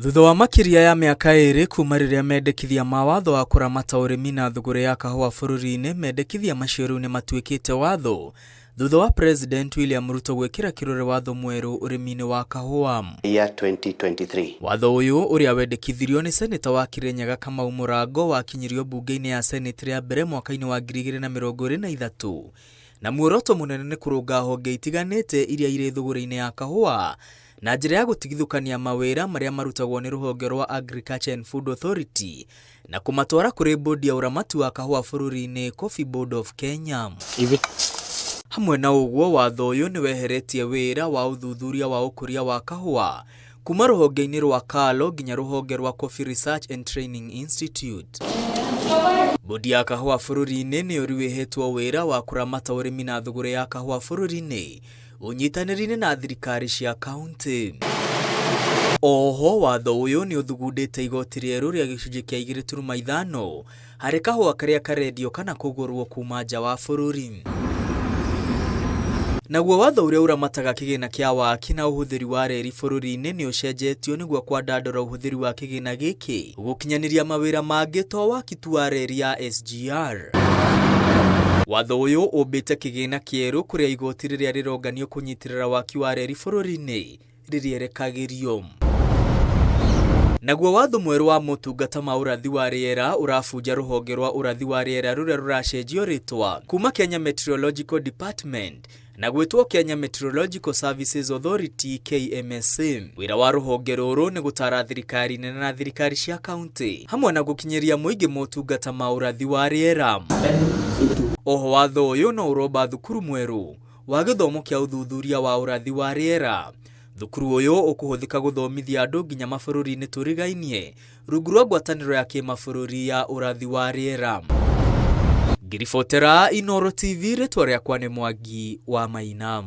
Thutha wa makĩria ya mĩaka ĩrĩ kuma rĩrĩa mendekithia ma watho wa kũramata ũrĩmi na thũgũrĩ ya kahũa bũrũri-inĩ, mendekithia macio rĩu nĩmatuĩkĩte watho thutha wa President William Ruto gwĩkĩra kĩrore watho mwerũ ũrĩmi-inĩ wa kahũa. Year 2023. Watho ũyũ ũrĩa wendekithirio nĩ Seneta wa Kirinyaga Kamau Mũrango wakinyirio mbunge-inĩ ya Senate rĩa mbere mwaka-inĩ wa 2023 na muoroto mũnene nĩ kũrũnga honge itiganĩte iria irĩ thũgũrĩ-inĩ ya kahũa na njĩra ya gũtigithũkania mawĩra marĩa marutagwo nĩ rũhonge rwa Agriculture and Food Authority na kũmatwara kũrĩ bodi ya ũramati wa kahũa bũrũri-inĩ Coffee Board of Kenya. Hamwe na ũguo, watho ũyũ nĩ weheretie wĩra wa ũthuthuria wa ũkũria wa kahũa kuma rũhonge-inĩ rwa KALRO nginya rũhonge rwa Coffee Research and Training Institute. Bodi ya kahũa bũrũri-inĩ nĩyo rĩu ĩhetwo wĩra wa kũramata ũrĩmi na thũgũrĩ ya kahũa bũrũri-inĩ ũnyitanĩri-inĩ na thirikari cia kaunti. Oho watho ũyũ nĩ ũthugundĩte igoti rĩerũ rĩa gĩcunjĩ kĩa 2.5 harĩ kahũa karĩa karendio kana kũgũrwo kuma nja wa bũrũri. Naguo watho ũrĩa ũramataga kĩgĩna kĩa waki na ũhũthĩri wa reri bũrũri-inĩ nĩ ũcenjetio nĩguo kwandandũra ũhũthĩri wa kĩgĩna gĩkĩ gũkinyanĩria mawĩra mangĩ to waki tu wa reri ya SGR. Watho ũyũ ũmbĩte kĩgĩna kĩerũ kũrĩa igoti rĩrĩa rĩronganio kũnyitĩrĩra waki wa reri bũrũri-inĩ rĩrĩerekagĩrio. Naguo watho mwerũ wa motungata ma ũrathi wa rĩera ũrabunja rũhonge rwa ũrathi wa rĩera rũrĩa rũracenjio rĩtwa kuma Kenya Meteorological Department na gwĩtwo Kenya Meteorological Services Authority KMSA. Wĩra wa rũhonge rũrũ nĩ gũtara thirikari nene na thirikari cia kaunti hamwe na gũkinyĩria mũingĩ motungata ma ũrathi wa rĩera. Oho watho ũyũ no ũromba thukuru mwerũ wa gĩthomo kĩa ũthuthuria wa ũrathi wa rĩera. Thukuru ũyũ ũkũhũthĩka gũthomithia andũ nginya mabũrũri-inĩ tũrigainie rungu rwa ngwatanĩro ya kĩmabũrũri ya ũrathi wa rĩera. Ngĩribotera Inooro TV, rĩtwa rĩakwa nĩ Mwangi wa Maina.